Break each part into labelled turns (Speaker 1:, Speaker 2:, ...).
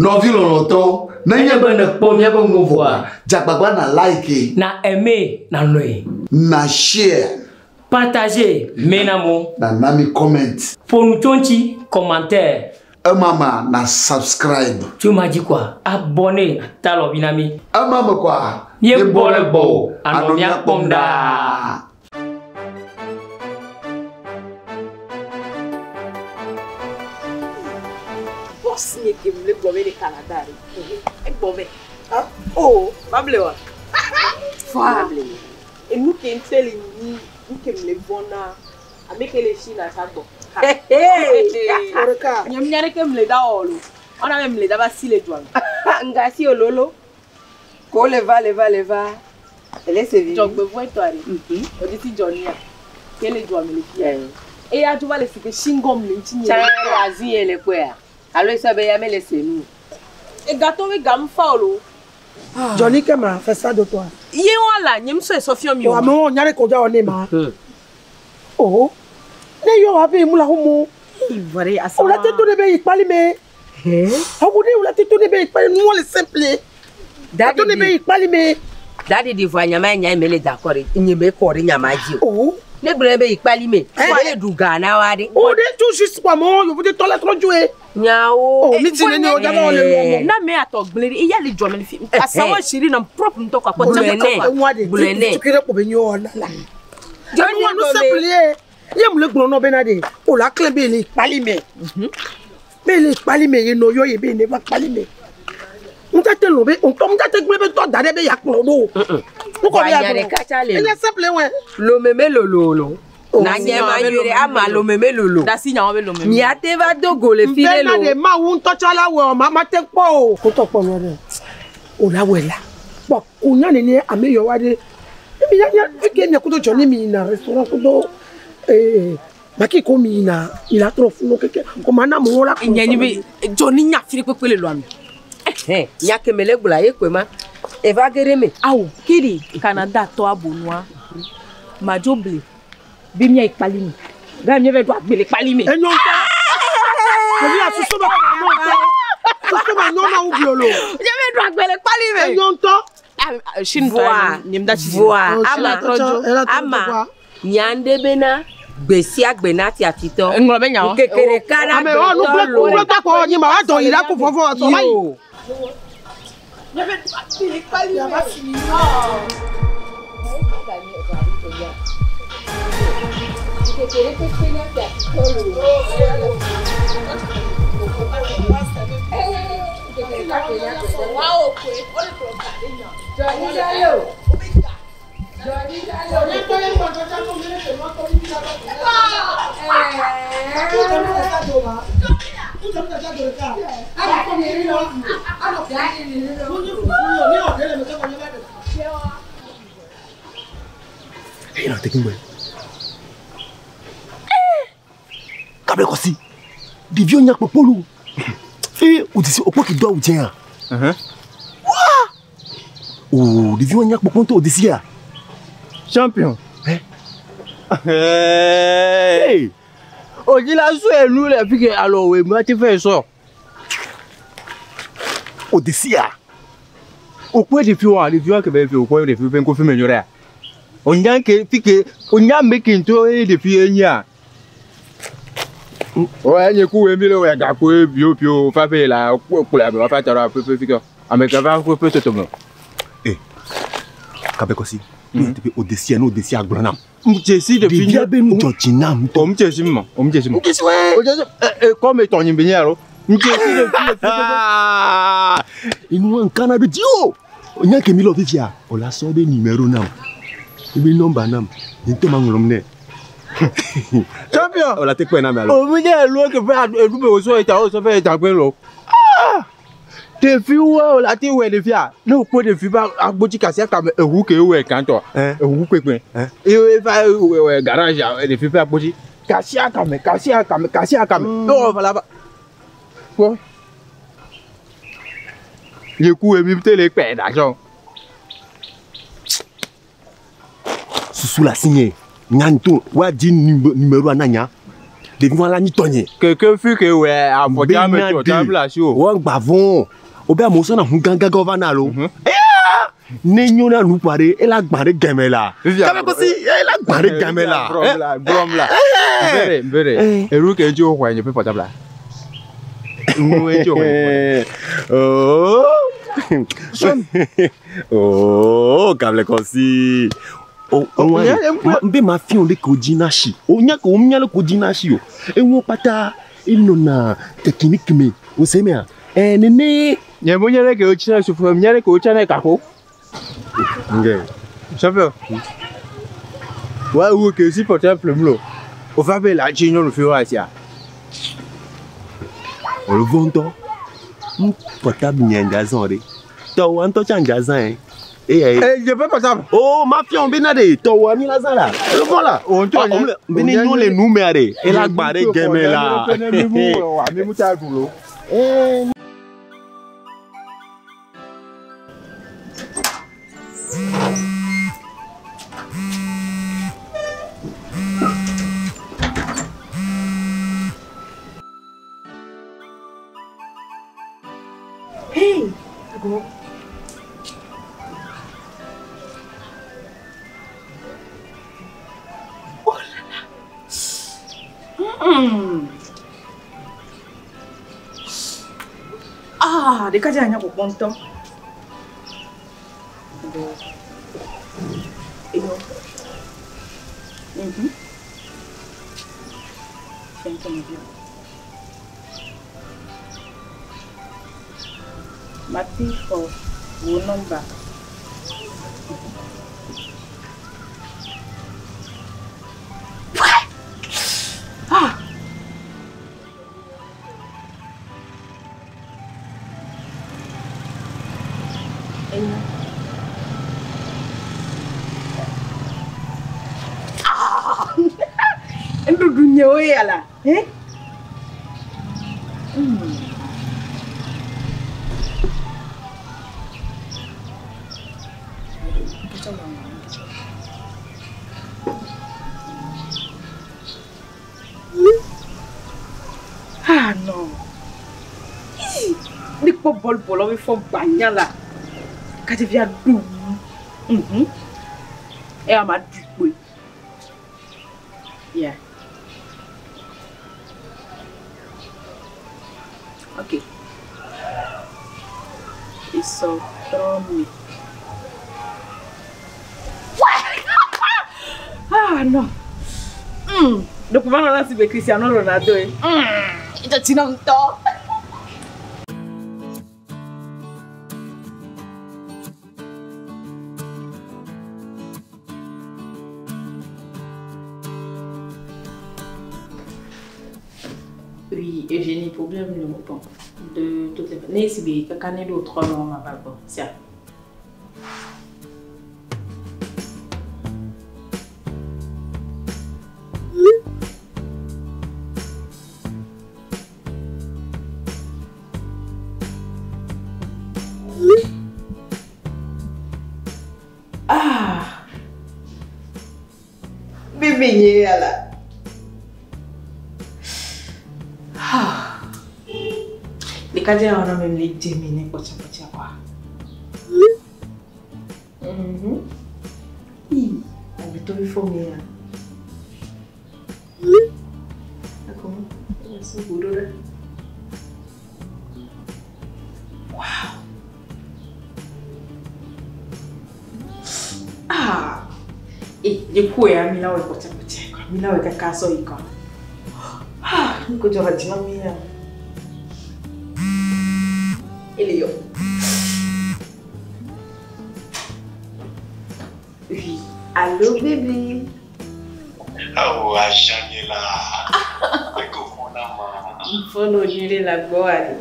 Speaker 1: Nɔvi lɔlɔ̃tɔwo, nenye be nèkpɔ míaƒe nuwo vɔa, dze agbagba na like.
Speaker 2: Na aimer, na lɔ̃e.
Speaker 1: Na share.
Speaker 2: Partager, mena mo.
Speaker 1: Na na mi comment.
Speaker 2: Ƒo nu tso ŋuti, commentaire.
Speaker 1: Ema mea, na subscribe.
Speaker 2: Tso ema dzi koa, abonner, ata alɔvi na mí.
Speaker 1: Ema me koa,
Speaker 2: míebɔ ɖe gbɔwò, anɔ mía kpɔm ɖaa.
Speaker 3: Boss nye ke mle gbɔ be le Canada ɖe. Egbɔ vɛ. Oh, mable wa. Fa. Enu ke ŋutɔ le nyi, nu ke mle vɔ̃ na ame ke le China tsa gbɔ. Nye mnya ɖeke mle da wɔ lo. Ɔna be mle da va si le dua me.
Speaker 4: Nga si ololo. Ko le va le va le va. Ele se vivi.
Speaker 3: Dzɔgbevɔ̃etɔa ɖe. Odi si dzɔ nia. Ke le dua me le fia. Eya dzo va le si ke shingom le ŋuti nye.
Speaker 4: Tsa le azi ye le kpɔea. Alo esɔ be ya mele se nu.
Speaker 3: Egatɔ be gam fa o lo.
Speaker 5: Johnny Kema fait ça de toi.
Speaker 3: Ye wala nye msɔ esɔ fiɔ mi o.
Speaker 5: O amewo nya ɖe ko dza wɔ ne ma. Oh. Ne yɔ wa be mu la homo.
Speaker 3: Ivore asa.
Speaker 5: O la te to ne be yi kpali me. Awu de o la te to ne be yi kpali nu le simple.
Speaker 4: Daddy
Speaker 5: To ne be yi kpali me.
Speaker 4: Daddy di vɔ nyama nya me le d'accord nye me kɔ ɖe nyama dzi o.
Speaker 5: Oh.
Speaker 4: Ne gblɔ be yi kpali me. Ne le ɖu ga na wa ɖe.
Speaker 5: O de tout juste quoi mo yo vous to la trop jouer.
Speaker 4: Nyawo.
Speaker 5: Oh mi ti ne ne o dza ba le mo.
Speaker 3: Na me atɔ gble ɖe eya le dua me le fi. Asawa siri na propre ŋutɔ kɔ akpɔ
Speaker 4: Gblɔe nɛ.
Speaker 5: Nwa de.
Speaker 4: Gblɔe nɛ.
Speaker 5: Tukere ko be nyo na la. Johnny nu simple ye. Ye mu le gblɔ nɔ be na de. O la clé be le kpali me. Be le kpali me ye no yo ye be ne va kpali me. Ŋutete lo be ŋutɔ ŋutete gblẽ be tɔ da ɖe be yeakplɔ ɖo. Nukɔ be
Speaker 4: Vɔ nya
Speaker 5: yeakplɔ.
Speaker 4: ɖeka tsa le.
Speaker 5: Enye simple wɛ.
Speaker 4: Lome me lolo lo. Na nye ma nyuie ɖe ama lome me lolo.
Speaker 3: Dasi nyawo be lome.
Speaker 4: Miate va do go le fi ɖe
Speaker 5: Bena
Speaker 4: lo.
Speaker 5: ɖe Mawu ŋutɔ tsa la wɔ ma ma te kpɔ o. Ŋutɔ kpɔ nua ɖe. O la wɔ la. Kpɔ ko nya nene ame yɔ wa ɖe. Mi nya nya fi ke mia kudo dzɔ ne mi yina restaurant kudo ee maki ko mi yina mi la trɔ funu keke. Ko ma na amewo la kplɔ.
Speaker 3: Nye nyi be Johnny nya fi ɖe kpekpe le lua me.
Speaker 4: Hɛn nya ke me le gblɔa ye koe ma. Eva ge ɖe me.
Speaker 3: Awo kiri Canada tɔ abonua. Madzo ble be mia yi kpali me. Ga mi va ɖo agbe le kpali me.
Speaker 5: Enyo ŋutɔ. Ɖevi ya susu be nyɔ ŋutɔ. Susu be nyɔ na wo blolo.
Speaker 3: Nye va ɖo agbe le kpali me.
Speaker 5: Enyo ŋutɔ.
Speaker 3: Chine
Speaker 4: Voa
Speaker 3: nye mda tsi.
Speaker 4: voa
Speaker 5: Oh,
Speaker 4: ama
Speaker 5: Ela trɔ
Speaker 4: ama nya ŋɖe bena gbe sia gbe na ti afitɔ.
Speaker 3: Ŋlɔ be nyawo.
Speaker 4: Ŋkeke ɖeka na
Speaker 5: Ame wa nu
Speaker 4: gbetɔ
Speaker 5: gblẽ
Speaker 4: lo.
Speaker 5: gblẽ takɔ nyi ma wa dɔ yi la ko vɔvɔ sɔ va yi.
Speaker 4: Yo.
Speaker 6: Hey, na taking well. Kabe kosi. Ɖeviwo nya kpɔkpɔ lo. Eye wòdisi okpɔ ke do awu dzẽa. Wa! Oo, ɖeviwo nya kpɔkpɔ ŋutɔ wòdisi ya.
Speaker 7: Champion.
Speaker 6: Eh?
Speaker 7: Hey. Oji la so enu le fi ke alo we ma ti fe so.
Speaker 6: Wòdisi ya.
Speaker 7: O ko de fi wa, de fi wa ke be fi o ko de fi fe ko fi me nyore. O nya ke fi ke o nya me ke nto e de fi enya. O enye ku we mi le we ga ko e bio bio fa fe la ko ko la be wa fa tara fe fe fi ke. Ame ka fa ko fe to me.
Speaker 6: Eh. Kabe kosi. Teƒe wòdisi ya ne wòdisi ya gblɔ nam.
Speaker 7: Mjesi de fi.
Speaker 6: Ɖevia be nu dzɔ dzi nam ŋutɔ.
Speaker 7: O mjesi mo, o mjesi mo.
Speaker 6: Mjesi wɛ.
Speaker 7: O jesi e e ko me tonyin be nya ro. Mjesi de fi.
Speaker 6: Inú nǹkan náà do dzi o. Nya ke mi lɔ fifia, o la sɔ be numéro nam. Ebe nɔmba nam. Nye ŋutɔ ma ŋlɔm nɛ.
Speaker 7: Champion.
Speaker 6: O la te kpɔe na mi alo.
Speaker 7: O mi nye elu ke fe elu be o so eta o so fe eta gbe lo. Ah! Ɖeviwo o la te wɔ ɖevia. Ne o kpɔ ɖevi ba agbotsi kasi aka me eʋu ke wɔ kantɔ.
Speaker 6: Eh.
Speaker 7: Eʋu kpekpe.
Speaker 6: Eh.
Speaker 7: Eye va wɔ garage a ɖevi ƒe agbotsi. Kasi aka me kasi aka me kasi aka me. Ne wɔ va la va. Kpɔ. Yeku emi te le kpɛ da sɔ.
Speaker 6: Susu le asi nye. Nya ŋutɔ woadi numéroa na nya. Ɖevi wa la nyi tɔnye.
Speaker 7: Keke fi ke wɛ afɔdza me portable asi o.
Speaker 6: Wɔn gba vɔn. O be amewo sɔna hu gãgãgã va na lo. Ne nyo na nu kpa ɖe, ela gbã ɖe gɛmɛ la. Kabe kosi, ela gbã ɖe gɛmɛ la.
Speaker 7: Gblɔm la. Bere bere. Eru ke dzi woxɔe nye ƒe portable. Nu edzi woxɔe.
Speaker 6: Oh. Oh, kable kosi. Oh, mbe ma fi le ko dzi na shi. O nya ko nya le ko dzi na shi o. Ewo pata enona technique me. O se me a. Eh nene
Speaker 7: Nye mo nye le ke wotsi na sufu, nye le ke wotsi na kako.
Speaker 6: Nge.
Speaker 7: Champion. Wa wo ke si portable mlo. O fa be la dzi nyɔnu fi wa sia.
Speaker 6: O le vɔntɔ. M portable nye dza zã ɖe. Tɔwɔ ŋutɔ tsã dza zã ye. Eye.
Speaker 7: Eh, je peux portable.
Speaker 6: Oh, ma fi on bena de tɔwɔ mi la zã la. Le vɔ la.
Speaker 7: O ŋutɔ
Speaker 6: nye. Be ne nyɔ le nu mea ɖe. Ela gbã ɖe gɛmɛ la.
Speaker 7: Mi mu ta ɖu lo.
Speaker 6: Eh.
Speaker 3: Hey, go. Oh là là. Ah, ɖekadze anya kpɔkpɔ ŋutɔ. Eyo. Fia ŋutɔ nɔvia. Mati xɔ wò nɔmba. Ah! Enyo. Ah! Nuɖuɖu nyewo ya la. Eh? Ah non. Ne kpɔ bɔl bɔlɔ be fɔ gbanya la. Kadevia ɖu. Eya ma ɖu kpoe. Yeah. Ok. Esɔ trɔ me. Ah non. Donc, on va lancer Cristiano Ronaldo. Il t'a ŋutɔ. Oui, Eugénie, problème le bon. De toutes les né si kaka né do trois mois ma va bon. Ça. Ah. Bébé nye la. Ah. Ɖekadze wɔna me le dze mi ne kpɔtsakpɔtsa kwa. Ii, agbetɔ bi fɔ mi ya. D'accord. Ela so go do ɖe. Wow. Ah. Eh, ye ku ya mi la wɔ kpɔtsakpɔtsa kwa. Mi la wɔ kaka sɔ yi kwa. Ah, nko dzɔ dzi na mi ya. Ele yɔ. Oui. Allô bébé.
Speaker 8: Oh, Ajaniela.
Speaker 3: Mfɔnɔ nyuie le gbɔ ale.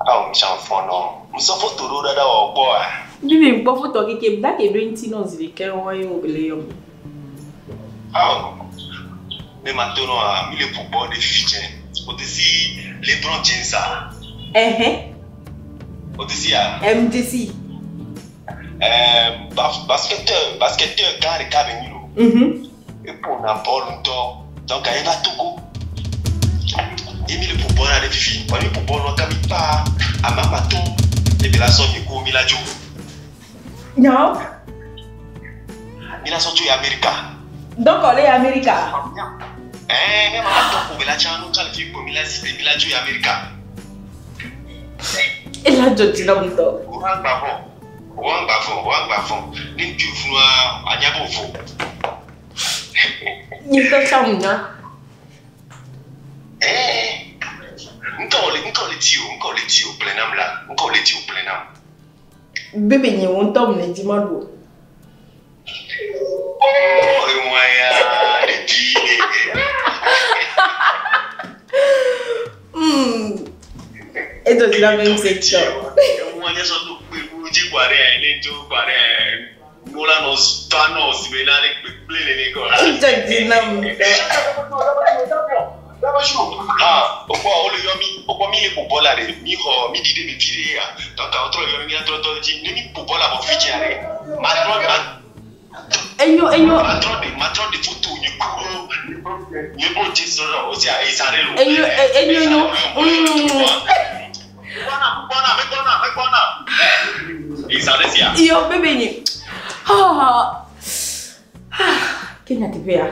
Speaker 8: Awo mshamfono. Msofo toro dada wa gboa.
Speaker 3: Bébé ŋkpɔ fotɔ keke bla ke ɖo ŋuti nɔ zi ɖeka wɔ ye wo le yɔ.
Speaker 8: Awo. Ne maintenant a mi le pouvoir de fidjen. O te si LeBron James a.
Speaker 3: Ɛhɛn.
Speaker 8: O te si a.
Speaker 3: MJC.
Speaker 8: Basketteur, basketteur gars de Kabenilo. Et pour na ball ŋutɔ. Donc aye va Togo. Ye mi le ƒo bɔl la ɖe fifi. Vɔa mi ƒo bɔl nua kami pa ame ame atɔ̃ ebe la sɔ mi ko mi la dzo.
Speaker 3: Nyawo.
Speaker 8: Mi la sɔ tso yi Amerika.
Speaker 3: Donc on est Amerika.
Speaker 8: Ɛɛ mi ame atɔ̃ ko be la tsã nu tsã le fi ko mi la zi te mi la dzo yi Amerika.
Speaker 3: Ela dzɔ dzi nam ŋutɔ.
Speaker 8: Woa gba vɔ. Woa gba vɔ. Woa gba vɔ. Ne ŋutsu funua anya be wòvo.
Speaker 3: Nye ŋutɔ tsã ŋu nya.
Speaker 8: Ɛɛ ŋkɔ wòle ŋkɔ wòle di o ŋkɔ wòle di o gblɔe nam la ŋkɔ wòle di o gblɔe nam.
Speaker 3: Bebe nye wo ŋutɔ mle dzi ma ɖu o.
Speaker 8: Oh enua ya ɖevi ɖe.
Speaker 3: Edzɔ dzi na ame ŋusẽ tsɔ.
Speaker 8: Enua nye sɔ to kpe nu dzi kɔ ɖe ne dzo kɔ ɖe nu la nɔ tɔ nɔ si be na ɖe kpekple le ne kɔ.
Speaker 3: Edzɔ dzi nam ŋutɔ.
Speaker 8: Ah, okpɔ wole yɔ mi, okpɔ mi le ƒo bɔl la ɖe, mi xɔ mi ɖi ɖe mi vi ɖe ya. Donc wotrɔ yɔ mi míatrɔ tɔ dzi. Ne mi ƒo bɔl la vɔ fi dzia ɖe, matrɔ ma
Speaker 3: Enyo enyo.
Speaker 8: matrɔ ɖe matrɔ ɖe foto nye ku ɖo nye ko dze srɔ̃ o sia eza ɖe lo.
Speaker 3: Enyo enyo enyo.
Speaker 8: Gbɔna gbɔna megbɔna megbɔna. Eza ɖe sia.
Speaker 3: Yo bebe nye. Ah. Ke nyateƒe ya.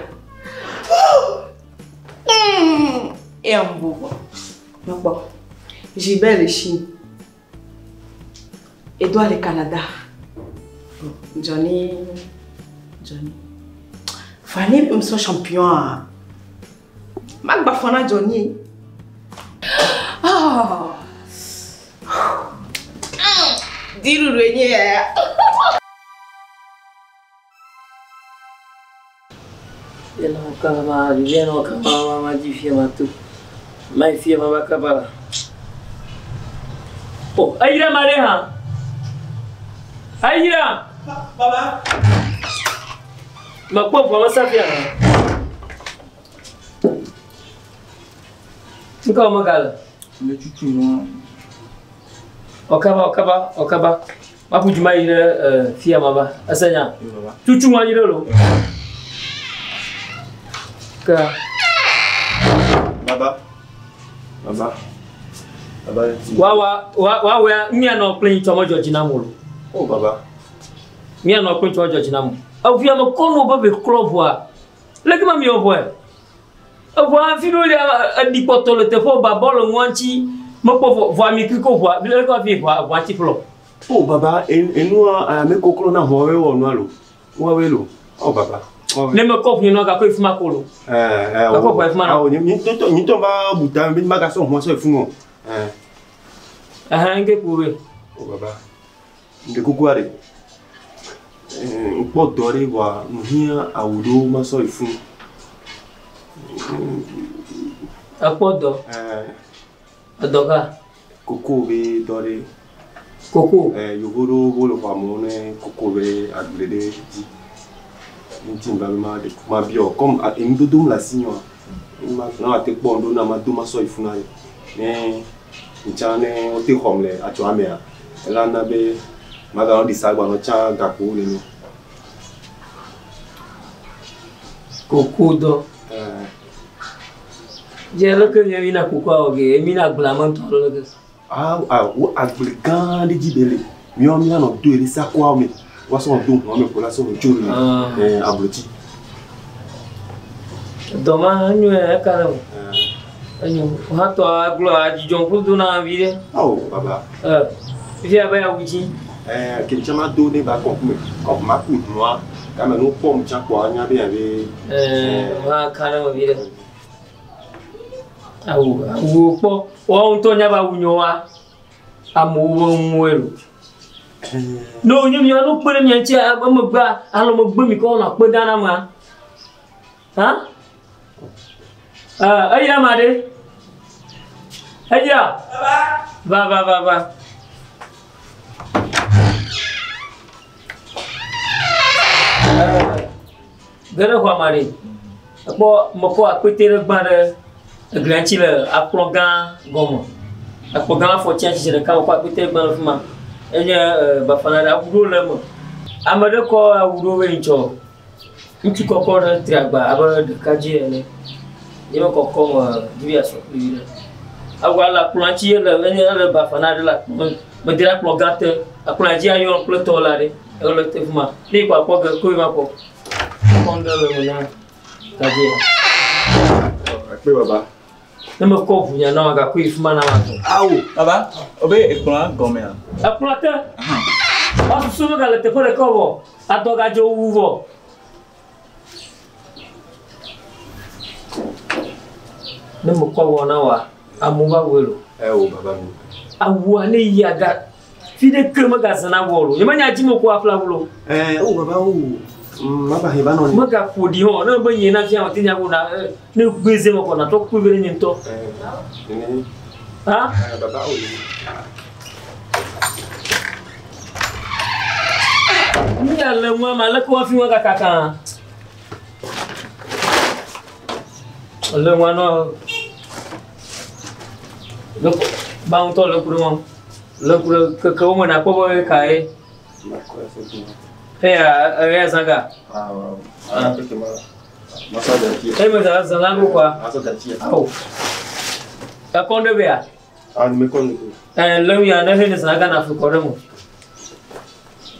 Speaker 3: Eya ŋu bɔ. Mekpɔ. Gilbert le Chine. Edouard le Canada. Bon, Johnny. Johnny. Fani me sɔ champion a. Magba fana Johnny. Ah. Diru renye ya.
Speaker 2: Viens kama, viens kama, mama di fia ma tu. Mai fia ma bakabala. Oh, ayira mare ha. Ayira.
Speaker 7: Baba.
Speaker 2: Ma ko fo ma safia ha. Nka o magala.
Speaker 7: Le tutu no.
Speaker 2: Okaba okaba okaba. Ma ku juma yire fia ma ba. Asanya.
Speaker 7: Baba.
Speaker 2: Tutu wa yire lo. Ka
Speaker 6: Baba. Baba. Baba.
Speaker 2: wa wa wa wa wa mi na plan to mo joji na mo lo.
Speaker 6: Oh baba.
Speaker 2: Mi na plan to mo joji na mo. Avia mo kono ba be club wa. Le ki ma mi obo e. Obo an fi lo le adi poto le te fo ba bolo nwanchi. Mo po vo mi kiko vo. Bi le ko fi vo vo anti flo.
Speaker 6: Oh baba, enu a me koklo na ho we wo nu alo. Wa we lo. Oh baba.
Speaker 2: Ne me ko fi no ka ko ifuma ko lo.
Speaker 6: Eh eh.
Speaker 2: Ka ko vo ifuma na.
Speaker 6: Ah, ni to ni to ba buta mi ma ka so ho so ifun o. Eh.
Speaker 2: Aha nge ku we.
Speaker 6: Oh baba. Nde kuku are. Eh, nkpɔ dɔ ɖe wa nuhiã awu ɖewo ma sɔ ifun.
Speaker 2: Akpo do.
Speaker 6: Eh,
Speaker 2: Odo ka.
Speaker 6: koko be dɔ ɖe.
Speaker 2: Koko.
Speaker 6: Eh, yovo ɖewo wole xɔ amewo ne koko be agble ɖe dzi. Ŋuti ŋgba be ma ɖe ma biɔ comme enudodo le asi nyoa. Ma na wòate kpɔ ŋɖo na ma do ma sɔ ifun na ye. Ne ŋtsã ne wote xɔm le atsɔa mea, ela na be maganɔ ɖi sa gbanɔ tsã gakpowo le nu.
Speaker 2: Koko do.
Speaker 6: Eh,
Speaker 2: Je le ke mi na koko o ge mi na gbla mo to lo ke.
Speaker 6: ah ah wo agble gã ɖe dzi be le. Míawo míanɔ do ɖe sakoawo me. Woasɔ nɔ do ʋua me ko la sɔ nɔ tso le
Speaker 2: Ah.
Speaker 6: eh, ablotsi.
Speaker 2: Do ma nyu e ka na mo.
Speaker 6: Eh,
Speaker 2: Enyo ha to aglo ajijon ku do na vi de.
Speaker 6: awo baba.
Speaker 2: Eh. Vi aba ya wuji.
Speaker 6: Eh, ke ŋtsã ma do ne ba kɔn kume. Kɔn ma ku ʋua. Kame nu kpɔm tsã kpɔa anya be yabe.
Speaker 2: Eh, ha ka na mo vi de. Awu awu po wa un to nya ba wunyo wa. Amu wo nwe lo. No nyu mi no pere mi nti mo gba alo mo gbe mi ko na pe dana ma. Ha? Ah, ayira ma de. Ayira. Baba. Va va va va. Gere kwa mari. Akpɔ mekɔ akpete ɖe gbã ɖe eglia ŋuti le akplɔ gã gɔme. Akplɔ gã afɔtia ŋuti zi ɖeka mekɔ akpete gbã le fi ma. Enye bafana ɖe awu ɖewo le eme. Ame ɖe kɔ awu ɖewo va yi tsɔ. Ŋutsu kɔkɔ ɖe tri agba abe ɖekadze ene. Ye me kɔkɔ me dzi be yeasɔ kpli vi ɖe. Awua le akplɔa ŋuti ele enye ele bafa na ɖe le akplɔ mede ɖe akplɔ gã te. Akplɔa dzi ayɔ kple tɔ la ɖe. Ele te fi ma. Ne yi kɔ akpɔ ge koe ma kpɔ. Kpɔ ŋɖe le me na gadze.
Speaker 6: Akpe baba.
Speaker 2: Ne mekɔ ʋu nya na wa gakɔ yi fi ma na wa zɔ.
Speaker 7: Awo. Baba, obe ekplɔa gɔmea?
Speaker 2: Ekplɔa te. Wa susu megale teƒe ɖeka o vɔ. Adɔ gadze wu vɔ. Ne mekɔ awua na wa, amewo va wɔe lo.
Speaker 6: Ewo baba mi.
Speaker 2: Awua ne yi aga fi ɖe ke megazã na awua lo. Nyemenya dzi me ko aƒle awu lo.
Speaker 6: Ɛɛ o baba o. Maba he ba nɔ ni.
Speaker 2: Megaƒo ɖi hã ne be nye na fia te nya ko na ne gbe ze me kɔ na trɔ kpe be nye ŋutɔ.
Speaker 6: Ɛɛ.
Speaker 2: Ha?
Speaker 6: Baba o.
Speaker 2: Nu ya le ŋua ma leke woafi ŋua kakaka. Le ŋua nɔ le ba ŋutɔ le ku ɖe ŋua. Le ku ɖe keke wo me nakpɔ be ka ye. Eya eya zã ga. Eye me zã zã la go kɔa. Awo. Ekɔ ɖe bea. Ɛɛ le nu ya ne he ne zã ga na fi kɔ ɖe mo.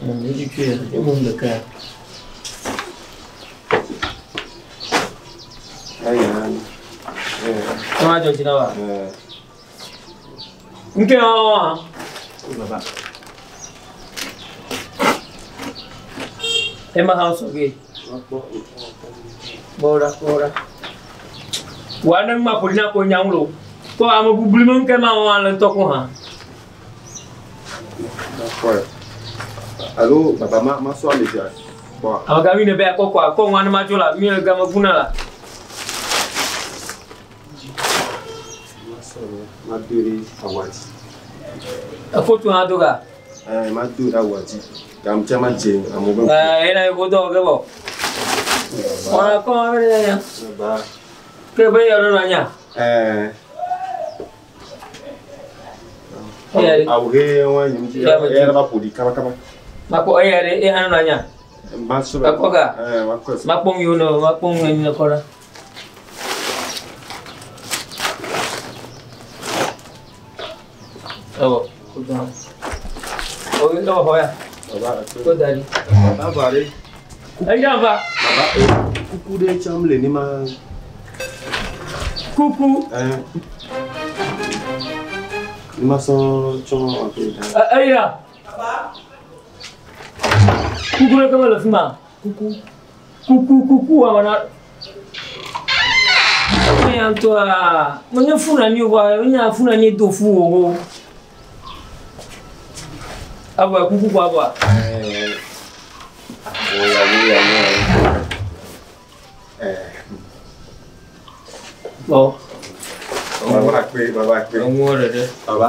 Speaker 2: Edzi tsoe emu ɖeka. Ema dzɔ dzi na wa. Nke hã. Ema hã sɔ ge. Bɔra bɔra. Wa ne ma ƒo ɖi na ko nya ŋu lo. Kɔ ame bubuli me nke ma wɔn le ŋutɔ ko hã.
Speaker 6: Alo baba ma ma sɔ ame dzia. Bɔn.
Speaker 2: Ame ga mi ne be akɔ kɔ akɔ ŋua ne ma dzo la mi le game ʋuna la.
Speaker 6: Ma sɔ ma do ɖe awua dzi.
Speaker 2: Efoto hã do ga.
Speaker 6: Ɛɛ ma do ɖe awua dzi. Game tse ma dze amewo be.
Speaker 2: Ɛɛ ena yevo dɔ wɔ ge vɔ. Wɔna kɔ ma be ne nya.
Speaker 6: Baba.
Speaker 2: Ke be yɔ ne nya.
Speaker 6: Ɛɛ.
Speaker 2: Eya ɖe.
Speaker 6: Awu he wa yi ŋuti.
Speaker 2: Ya me
Speaker 6: Eya va ƒo ɖi kaba kaba.
Speaker 2: Makpɔ eya ɖe eya hã nɔ nya.
Speaker 6: Ma sɔ.
Speaker 2: Ekɔ ga.
Speaker 6: Ɛɛ ma kɔ.
Speaker 2: Makpɔ nu yiwo ne makpɔ nu yiwo ne kɔ ɖa. Ewɔ. Oye ewɔ xɔ ya.
Speaker 6: Baba.
Speaker 2: Ko da ɖi.
Speaker 6: Baba ɖe.
Speaker 2: Eya va.
Speaker 6: Baba kuku ɖe tsam le ne ma.
Speaker 2: Kuku.
Speaker 6: Ɛɛ. Ne ma sɔ tsɔ aƒe.
Speaker 2: Eya. Kuku ɖe ke mele fi ma. Kuku. Kuku kuku amana. Eya ŋutɔa menye funani o vɔa enya funani do fu o. Evɔ kuku kɔ avɔa.
Speaker 6: Ɛɛ. Woya woya woya. Ɛɛ.
Speaker 2: Bɔ.
Speaker 6: Baba akpe baba akpe.
Speaker 2: Eŋuwo ɖeɖe.
Speaker 6: Baba.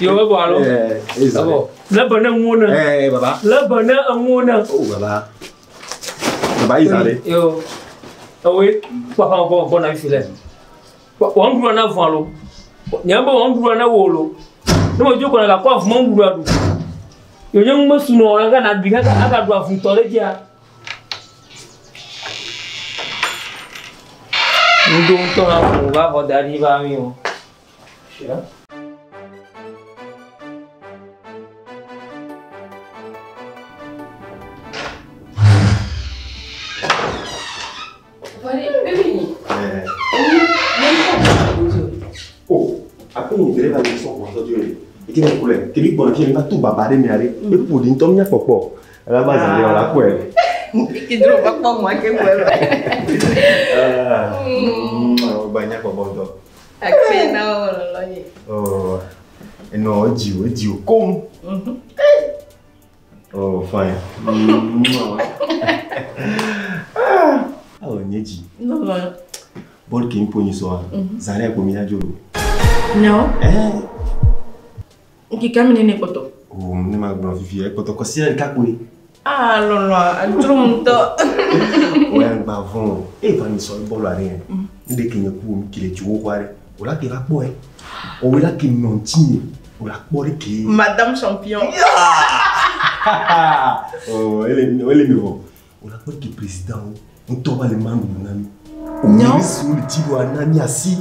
Speaker 2: Yewo evɔ alo?
Speaker 6: Ɛɛ eza.
Speaker 2: Evɔ. Lé be ne ŋuwo ne.
Speaker 6: Ɛɛ baba.
Speaker 2: Lé be ne eŋuwo ne.
Speaker 6: O baba. Baba eza ɖe.
Speaker 2: Yo. Ewoe kpakpa gbɔ gbɔ na fi lɛ. Wɔn ɖuɖua na vɔ alo. Nye be wɔn ɖuɖua na wo lo. Ne me dzo kɔna gakɔ avuma ɖuɖua ɖu. Yo nye ŋume sunɔ aga na ɖui aga aga ɖu avutɔ ɖe dzia. Ŋdo ŋutɔ hã ƒo va xɔ da ɖi va mi o.
Speaker 6: Ɛɛ. O aƒe yi dre va le sɔ kɔ sɔ dzo le. Eke ne kule kebi gbɔna fi mi va to baba ɖe mia ɖe. Eƒo ɖi ŋutɔ mía kpɔkpɔ. Ela va zã ɖe wòla kpɔe.
Speaker 4: Kidro va kpɔ ŋua ke ŋue va.
Speaker 6: Ba nya kpɔkpɔ ŋutɔ.
Speaker 4: Akpe na wo lɔlɔ nye.
Speaker 6: Oh, enɔ edzi o edzi o koŋ. Oh, fine. Awɔ nye dzi.
Speaker 4: Lɔlɔ.
Speaker 6: Bɔl ke ŋpo nyi sɔa. Zã ɖe kpo mi la dzo lo.
Speaker 3: Nyawo?
Speaker 6: Ɛɛ.
Speaker 3: Ŋkeke ame nene kpɔtɔ.
Speaker 6: O ne ma gblɔ fifi ekpɔtɔ kɔsi ɖeka koe.
Speaker 3: Ah, lɔlɔ, adzro ŋutɔ.
Speaker 6: O ya ŋgba vɔn o. E va mi sɔ bɔlu aɖe yɛ. Ne ɖe ke nye ku mi ke le dziwo xɔ aɖe. O la ke va kpɔe. O la ke nɔ ŋuti nye. O la kpɔ ɖe ke.
Speaker 3: Madame champion.
Speaker 6: Oh, ele ele mi vɔ. O la kpɔ ɖe ke président wo. Ŋutɔ va le ma nu na mi. O
Speaker 3: Nyawo?
Speaker 6: mi si wo le dzi ɖoa na mi asi.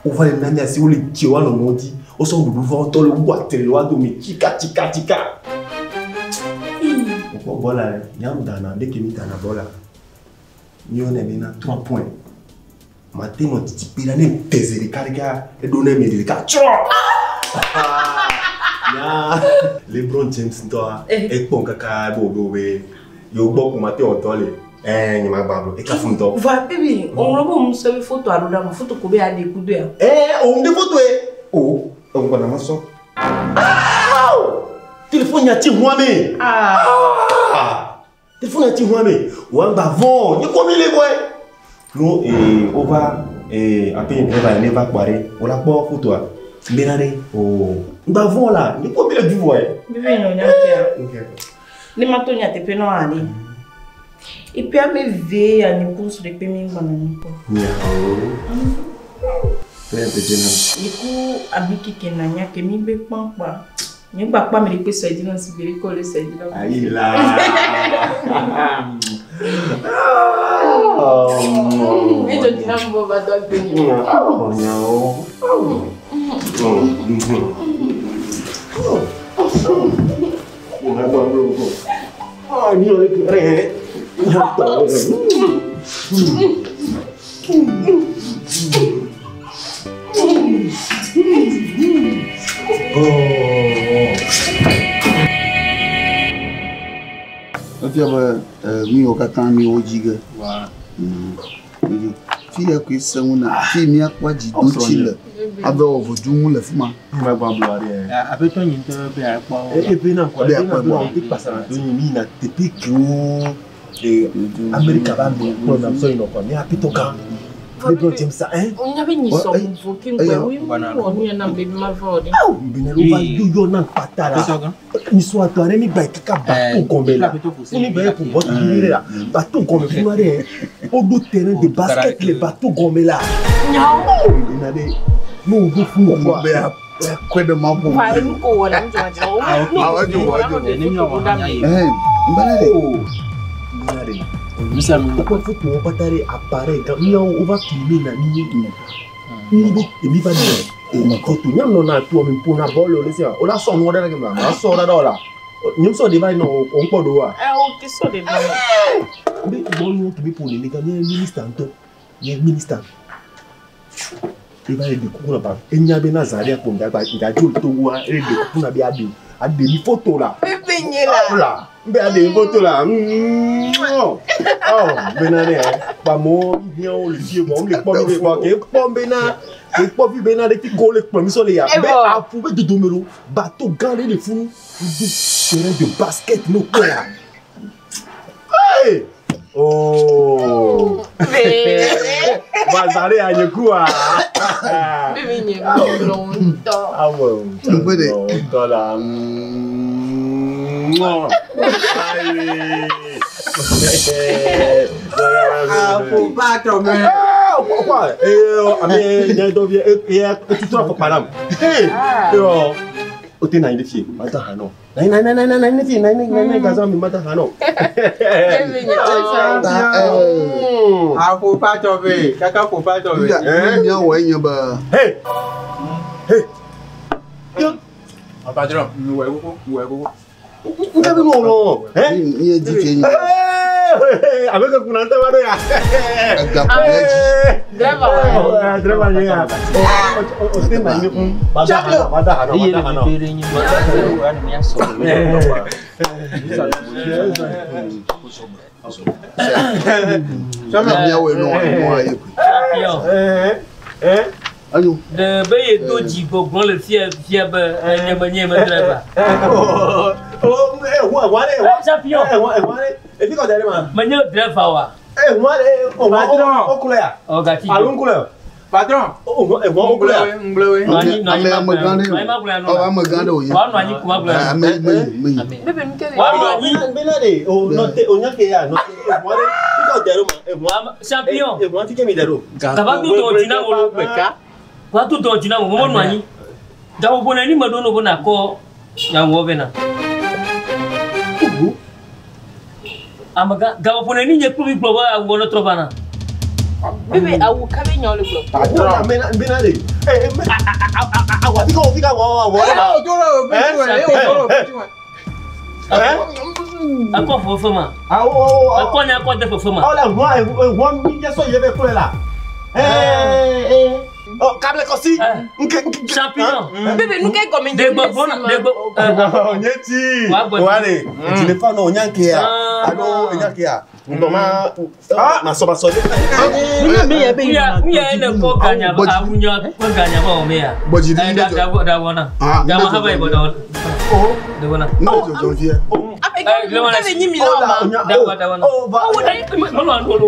Speaker 6: Wova le nane asi wole dze woa nɔnɔewo dzi. Wosɔ nuɖuɖu va wotɔ le wu atre le woa dome tsika tsika tsika. Wokpɔ bɔla ɖe, nyam dana, ɖeke mi dana bɔla. Míeyɔnɛ bena 3 points. Mate nɔ didiƒe ɖa ne te zi ɖeka ɖeka eɖo ne mi ɖeka tsrɔ. Nya LeBron James ŋutɔa ekpɔm kaka be wòbe be yewo gbɔ ko mate wɔ dɔ le. Ɛɛ nye magba blo ekafu ŋutɔ.
Speaker 3: Va bibi, oŋlɔ be ŋusẽ be foto aɖo ɖa me, foto ko be aɖe kudo ya.
Speaker 6: Ɛɛ òun ɖe foto ye. O eŋu na masɔ. Telefone nya tsi hua me. Ah. Telefone nya tsi hua me. Wà gba vɔ nye kɔ mi le bɔe. No ee wova ee ape nye driver ne va kpɔ ɖe wola kpɔ fotoa. Mbena ɖe o ŋgba vɔ la nye kɔ mi le du vɔe.
Speaker 3: Bibi nɔ nya kea. Ne ma to nyateƒe nɔ aɖe. Eƒe ame ve ya nye ku ŋutsu ɖe kpe mi gbana mi kpɔ.
Speaker 6: Nyawo. Fɛn tete na.
Speaker 3: Nye ku abi keke na nya ke mi be kpɔnkpɔa. Nye gba kpɔ ame ɖe kpe sɔ dzi na si gbe ɖe kɔ le sɔ dzi na.
Speaker 6: Ayi la.
Speaker 3: Edzɔ dzi na mi be wova do agbe nye.
Speaker 6: Nyawo.
Speaker 1: Efia be nu yiwo katã míwo dzi ge. Fi ya koe sẽ ŋu na. Fi míakpɔ dzidotsi le abe wɔ vodzu ŋu le fi ma.
Speaker 7: Aƒetɔ nye ŋutɔ be akpɔ.
Speaker 6: Ebe na ŋkɔ ebe na ŋkɔ ebe kpasana do nyi mi na teƒe kewo Amerika ba me kplɔ na sɔ yinɔ kɔ mi aƒetɔ gã. LeBron James ɛ.
Speaker 3: Nya be nyi sɔ vovo ke ŋgbe wo wɔ nu ya nam be ma va wɔ ɖe.
Speaker 6: Bena wo va yɔyɔ na kpata la. Misɔ atɔ aɖe mi gba yi kaka bateau gɔme la. Mi gba yi ƒo bɔtu vi ɖe la. Bateau gɔme fi ma ɖe. Woɖo terrain de basket le bateau gɔme la.
Speaker 3: Nyawo.
Speaker 6: Bena ɖe ne woɖo fu wɔ
Speaker 1: Be akɔe ɖe ma ƒo.
Speaker 3: Va enu ko wɔ na ŋdzɔ ŋdzɔ.
Speaker 1: Awɔ dzo wɔ dzo.
Speaker 3: Ne mi wɔ na mi.
Speaker 1: Ɛhɛn, mbana ɖe.
Speaker 6: Bena ɖe. Woƒe fotowo katã ɖe appareil gã míawo wova filmer na mí. Mi be mi va nɔ foto nyɔnɔ na toa mi ƒona bɔl le sia. Wola sɔ nua ɖe ɖe ma. Ma sɔ ɖe ɖe la. Nye sɔ ɖe va nɔ o ŋkpɔ ɖo wa.
Speaker 3: Ɛ o ke sɔ ɖe na.
Speaker 6: Be bɔlu ke mi ƒo nene gã nye ministre ŋutɔ. Nye ministre. Eva le ɖe kuku na ba. Enya be na zã ɖe akpo ŋdagba ŋdadzo le Togoa. Ele ɖe kuku na be aɖe aɖe mi foto la.
Speaker 3: Pepe nye la.
Speaker 6: La. Be aɖe mi foto la. Oh, bena ɖe kpamewo hiãwo le fie vɔ le kpɔ mi be kpɔ ke kpɔ bena ke kpɔ fi bena ɖe fi ko le kplɔ mi sɔ le ya. Be aƒu be dodome ɖo bateau gã ɖe le funu. Do terrain de basket no kpɔ ya. Hey! Oh! Bazare anyekua.
Speaker 3: Bebe nye mi lɔ ŋutɔ.
Speaker 6: Awɔ.
Speaker 1: Nugbe ɖe.
Speaker 6: Ŋutɔ la. Ayi.
Speaker 7: Aƒobatɔ me.
Speaker 6: Quoi? Eh, ami nye dɔ vie eh tutu afɔkpa nam. Hey! Yo. O te na yi ɖe fie, ma da ha nɔ. Na yi na yi na yi na yi na yi na yi na yi na yi gazan mi ma da ha nɔ.
Speaker 3: Bebe nye
Speaker 1: Ta ɛɛ.
Speaker 7: Aƒobatɔ me. Kaka ƒobatɔ me.
Speaker 1: Fia nu míawɔ enye be
Speaker 6: Hey! Hey! Yo!
Speaker 7: Patron, wɔ koko, wɔ koko.
Speaker 6: Nka bi nu wɔ. Eh?
Speaker 1: míedi fie nye
Speaker 6: Hey! Ame ke kuna ŋutɔ va ɖo ya.
Speaker 1: ega ko míadzi.
Speaker 3: Driver wa.
Speaker 6: Driver nye ya. O te na yi ne. Ma da ha nɔ, ma da ha nɔ, ma da ha nɔ.
Speaker 1: Nu míawɔe nɔ nɔa ye koe.
Speaker 2: Champion.
Speaker 6: Eh?
Speaker 1: Anyo.
Speaker 2: Ɖe be ye do dzi gbɔgblɔ le fia fia be enye me nye me driver.
Speaker 6: Oh, eh, wa wa
Speaker 2: Eh, champion.
Speaker 6: Eh, wa wa E fi ko dere ma.
Speaker 2: Menye driver wa.
Speaker 6: Eh, wa eh, o wa
Speaker 7: Patron.
Speaker 6: o kule ya.
Speaker 2: Ɔ gati.
Speaker 6: Alo nkule.
Speaker 7: Patron.
Speaker 6: O wa eh wa o kule ya.
Speaker 7: Ŋgblɔe.
Speaker 2: Nɔ anyi nɔ anyi
Speaker 1: Ame
Speaker 2: ma
Speaker 1: amegã
Speaker 2: gblɔ.
Speaker 1: ɖe
Speaker 2: Nɔ anyi ma gblɔ
Speaker 1: o. Ɔ amegã ɖe wònye.
Speaker 2: Wa nɔ anyi ko ma gblɔ.
Speaker 1: Ame meyi meyi.
Speaker 3: Bebe nu ke le.
Speaker 2: Wa nɔ anyi.
Speaker 6: Bena de o no te o nya ke ya no te e wa de. Fi ko dere ma. E wa
Speaker 2: Champion.
Speaker 6: E wa ti ke mi dere o.
Speaker 2: Gaba do dɔ dzi na wo lo. Wa do dɔ dzi na wo. Mo nɔ anyi. Gaƒoƒo neni me ɖo no be nakɔ nyaŋuwo vɛ na. Amegã gaƒoƒo neni nye kple mi gblɔ be awuwo ne trɔ va na.
Speaker 3: Bébé, awu kabe nya le gblɔ.
Speaker 6: Patron. Bena de. Eh, awa fi ka wo fi ka wɔ wɔ.
Speaker 7: Eh, o to le o fi wɛ, o to le o fi wɛ.
Speaker 2: Akɔ fefe ma.
Speaker 6: Awɔ.
Speaker 2: Akɔ nya akɔ de fefe ma.
Speaker 6: Awo la ŋua ŋua mi jɛ sɔ yɛ bɛ kule la. Eh. Oh, kable kɔsi. Nke nke.
Speaker 2: Champignon.
Speaker 3: Bébé, nu ke gɔme nye
Speaker 2: Degbɔ gbɔna degbɔ.
Speaker 6: Nye ti. Wa de. Jile fa nɔ nya ke ya. Alo nya ke ya. Ŋdɔ ma ma sɔ ma sɔ de.
Speaker 2: Ŋuya ŋuya ene kɔ ganya awunya kɔ ganya ba wɔmɛ ya.
Speaker 1: Bɔdzi di
Speaker 2: Da da da wɔna. Da wɔ haba yi bɔ da wɔna. Da wɔna.
Speaker 1: Ne dzɔdzɔ fia.
Speaker 3: Abe nu ke be nyi mi la ma.
Speaker 2: Da wɔ da wɔna. Mɔlɔ anu lo.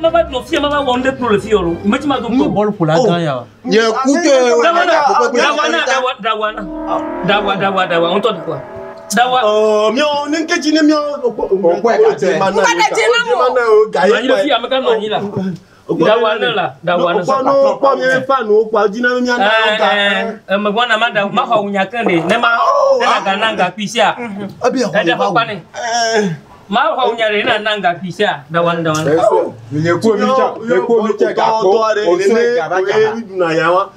Speaker 2: Ma ba nɔ fia ma ba wɔ ŋdɛ kuro le fia o. Mɛ ti ma do kuro.
Speaker 9: Bɔlu ƒola gã ya wa.
Speaker 10: Nye kute
Speaker 2: Da wɔna da wɔna da wɔna da wɔ da wɔ da wɔ ŋutɔ da wɔ. Da wɔ.
Speaker 6: Miɔ ne nke dzi ne miɔ.
Speaker 2: Anyi le fia ame ka nɔ anyi la. Da wɔ ne la da wɔ ne.
Speaker 6: Kpɔ no kpɔ mi fa nu kpɔ dzi na mia na ga.
Speaker 2: Megbɔna ma da ma xɔ wunya ke de ne ma ne na ga na ga kpi sia. Ɛdɛ xɔ kpa ne. Ma xɔ wunya de ne na na ga kpi sia. Da wɔ ne da wɔ ne.
Speaker 7: Nye ku mi tse, nye ku mi tse ga ko, o sɔe ga ba dza ha.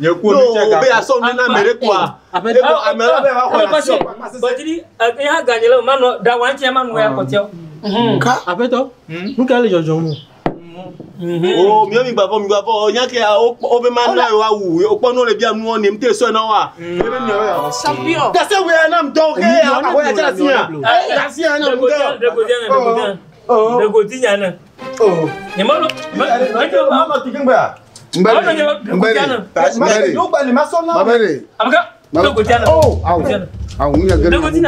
Speaker 7: Nye ku mi tse ga
Speaker 6: ko. Be asɔ nana me ɖe kɔa. Eko ame la be va xɔ asi.
Speaker 2: Bɔdiri eya ga nye le ma nɔ da wɔ ŋuti ma nu ya kɔtiɛ.
Speaker 9: Aƒetɔ, nu ka le dzɔdzɔm o?
Speaker 6: O miɔ mi gbavɔ mi gbavɔ nya ke wo be ma na ye wa wu o kpɔ n'o le bia nuwɔ ne ŋute sɔe na wa.
Speaker 3: Champion.
Speaker 6: Kase wo ya na ŋutɔ ke awɔ ya tse asi ya. Asi ya na ŋutɔ.
Speaker 2: Degodi degodi nya ne. Nye ma lɔ.
Speaker 6: Ma ma ti keŋgbe ya.
Speaker 1: Nbɛre nbɛre nbɛre. Babɛre.
Speaker 2: Amaka degodi nya ne.
Speaker 1: Oh awo awo ŋunya gɛrɛ nya bubu.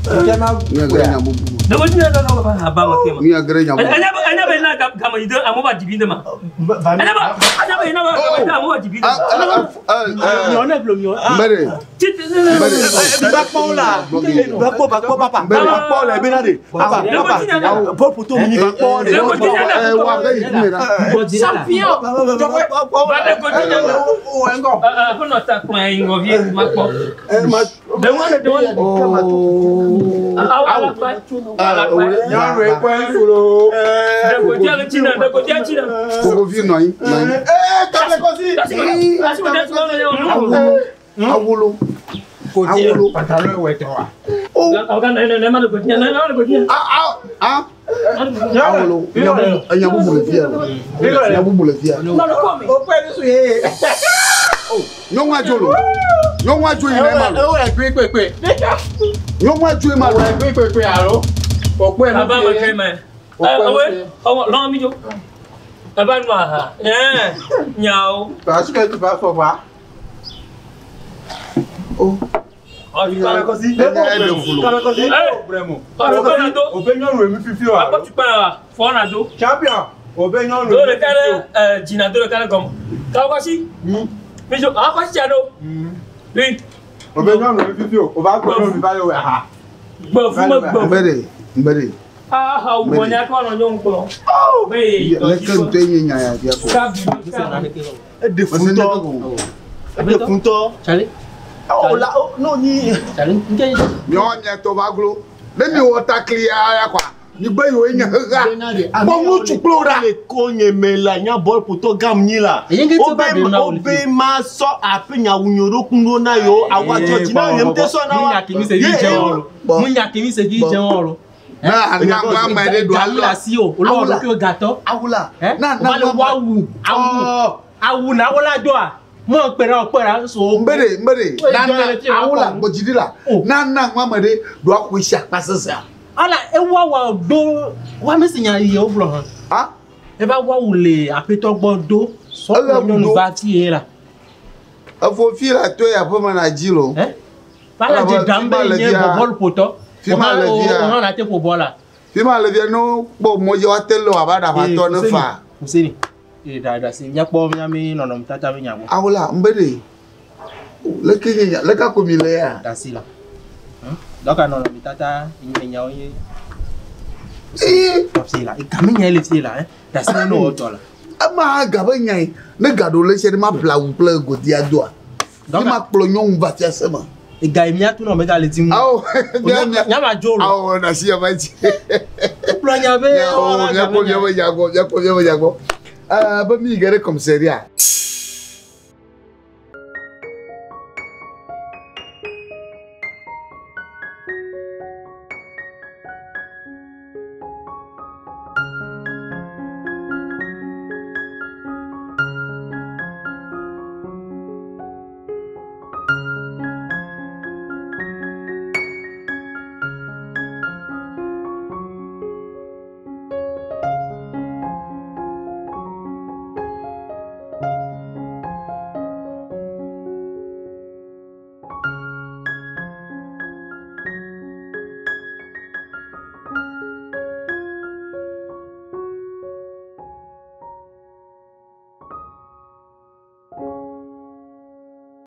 Speaker 1: Ŋunya gɛrɛ nya bubu.
Speaker 2: Degodi nya dɔn ba ba ba ke ma.
Speaker 1: Ŋunya gɛrɛ nya bubu.
Speaker 2: Anya anya bɛ na gama yi de amu ba dibi de ma. Anya ba anya bɛ na gama yi de amu ba dibi de ma.
Speaker 1: Nbɛre.
Speaker 6: Nbɛre. Ba kpɔ la. Ba kpɔ ba kpɔ papa. Ba kpɔ la ebe na de. Papa papa. Paul poto mi ba kpɔ de.
Speaker 1: Wa bɛ yi kun na.
Speaker 3: Champion.
Speaker 2: Ba degodi nya ne. Aƒenɔ ta kplɔ yi ŋgɔ vie ma kpɔ. Ɖewo ɖewo. Awo alakpa. Alakpa.
Speaker 7: Nyɔnu ekpe ŋsu lo.
Speaker 2: Degodi ale tsi na degodi atsi na.
Speaker 1: Kogovi nɔ anyi nɔ anyi.
Speaker 6: Ee kable kɔsi.
Speaker 1: Awolo.
Speaker 7: Koti
Speaker 1: Awolo.
Speaker 7: pantalon wɛ tɔ wa.
Speaker 1: Awolo. Nya bubu le fia. Nya bubu le fia.
Speaker 7: O kpe ŋsu ye.
Speaker 1: Nyɔnua dzo lo. Nyɔnua dzo yi na ema lo.
Speaker 7: Ewo le gbe kpekpe.
Speaker 1: Nyɔnua dzo ema lo.
Speaker 7: Ewo le gbe kpekpe alo. O kpe ŋsu ye. Parce que tu vas voir.
Speaker 1: Oh.
Speaker 6: Kable kɔsi. Kable kɔsi.
Speaker 7: Vraiment. O bɛ nyɔnu emi fifi wa. Champion. O bɛ nyɔnu emi fifi o. O bɛ nyɔnu emi fifi o. O b'a kplɔ nyɔnu va ye o ha.
Speaker 1: Nbɛre nbɛre. Leke ŋutɔ nye nya ya fia ko.
Speaker 6: Eɖe funtɔ. Eɖe funtɔ. O la o n'o nyi.
Speaker 1: Miɔ miatɔ va glo. Ne mi wɔ takli ya kɔa. Mi gbe yiwo nye xexa. Kpɔ ŋutsu kple wo ɖa.
Speaker 6: Le ko nye me la nya bɔl ƒotɔ gam nyi la. O be ma sɔ aƒe nyawunyo ɖo kun ɖo na yewo awa tsɔtsi na yewo ŋutɛ sɔ na wa.
Speaker 9: Mu nya kemi se fi dze wɔn lo.
Speaker 1: Na na ame ɖe do
Speaker 9: Awula si o, olo wɔn ɖokui gatɔ.
Speaker 1: Awula.
Speaker 9: Na na wa awu awu awu na wola doa. Mɔ kpera kpera so.
Speaker 1: Nbɛre nbɛre. Na na awula gbɔdzidi la. Na na ame ɖe do akɔ esi akpa sese.
Speaker 9: Ala ewa wa do wa mi si nya yi o gblɔ hã. Eva wa wu le aƒetɔ gbɔ do. Sɔ nyɔnu va ti ye la.
Speaker 1: Efo fi la to ya ƒe me na dzi lo.
Speaker 9: Fala dze dam be nye bɔbɔlu ƒotɔ.
Speaker 1: Fi ma le fia.
Speaker 9: O hã na te ƒo bɔl la.
Speaker 1: Fi ma le fia no kpɔ mɔdzi wa te le wa ba ɖe aʋatɔ ne fa.
Speaker 9: Fuseni. Ee da da si míakpɔ míami nɔnɔmetata be nya gbɔ.
Speaker 1: Awula nbɛre. Leke nye nya leke ako mi le ya.
Speaker 9: Da si la. Dɔka nɔnɔmetata nyawo ye.
Speaker 1: Ee.
Speaker 9: Fie la game nya le fie la da si ne wɔ tɔ la.
Speaker 1: Ema gabe nya yi ne gaɖo le sia ɖe ma ƒle awu kple godia doa. Ne ma kplɔ nyɔnu va fiase me.
Speaker 9: Ega yi mía tu nɔ mega le dim.
Speaker 1: Awo
Speaker 9: Nyama dzo lo.
Speaker 1: Awo na si ya dzi.
Speaker 9: Kplɔ nya be.
Speaker 1: Awo míakpɔ míaƒe nya gbɔ míakpɔ míaƒe nya gbɔ. Ɛɛ be mi yi ge ɖe commissariat.